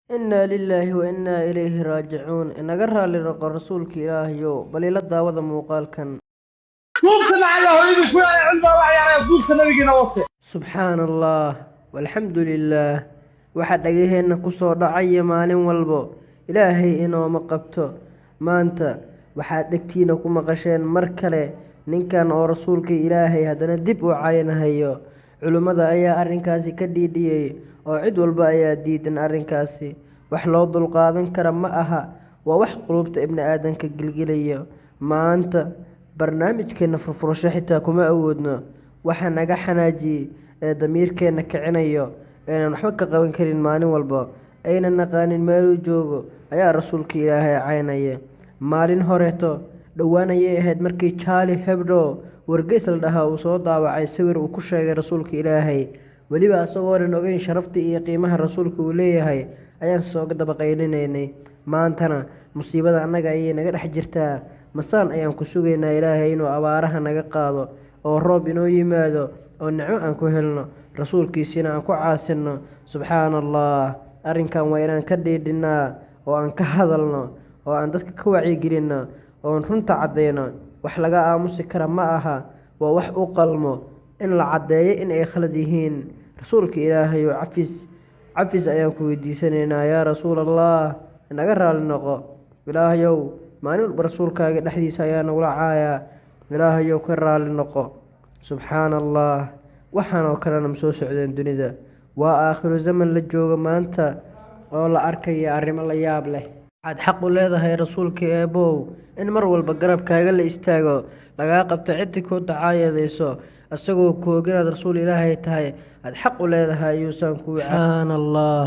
Innaa lillaahi wa innaa ilayhi raajicuun. Inaga raalli noqo rasuulka Ilaahayow, bal ila daawada muuqaalkan. Duubta macalla hooyadu ku yahay cunbaa wax yaray duubta nabigiina wate. Subxaana Allah, walxamdu lillaah. Waxa dhagaheenna ku soo dhacaya maalin walbo, Ilaahay inooma qabto. Maanta waxaad dhegtiina ku maqasheen mar kale ninkan oo rasuulka Ilaahay haddana dib u caynahayo. Culimmada ayaa arrinkaasi ka dhiidhiyey oo cid walba ayaa diidan arrinkaasi. Wax loo dulqaadan kara ma aha, waa wax quluubta ibni aadanka gilgilaya. Maanta barnaamijkeena furfurasho xitaa kuma awoodno. Waxa naga xanaajiyey ee damiirkeena kicinayo aynan waxba ka qaban karin maalin walba, aynan naqaanin meeluu joogo ayaa rasuulka Ilaahay caynaya. Maalin horeeto dhowaan ayay ahayd markii Charlie Hebdo wargeys la dhahaa uu soo daawacay sawir uu ku sheegay rasuulka Ilaahay. Weliba asagoonan ogeyn sharafta iyo qiimaha rasuulka uu leeyahay ayaan soo daba qaylinaynay. Maantana musiibada annaga ayay naga dhex jirtaa. Masaan ayaan ku sugaynaa Ilaahay inuu abaaraha naga qaado oo roob inoo yimaado oo nicmo aan ku helno, rasuulkiisina aan ku caasino. Subxaana Allah, arrinkan waa inaan ka dhiidhinaa oo aan ka hadalno oo aan dadka ka wacyigelinno oon runta caddeyno. Wax laga aamusi kara ma aha, waa wax u qalmo in la caddeeyo in ay khalad yihiin. Rasuulka Ilaahayow, cafis cafis ayaan ku weydiisanaynaa, yaa rasuul Allah, inaga raalli noqo. Ilaahayow, maalin walba rasuulkaaga dhexdiisa ayaa nagula caayaa. Ilaahayow, ka raalli noqo. Subxaana Allah, waxaan oo kalena ma soo socdeen dunida. Waa aakhiru zaman la joogo maanta oo la arkaya arrimo la yaab leh. Waxaad xaq u leedahay rasuulka Eebow in mar walba garabkaaga la istaago, lagaa qabto ciddi kuu dacaayadayso, isagoo ku og inaad rasuul Ilaahay tahay. Aad xaq u leedahay ayuusan kuu. Subxaana Allah.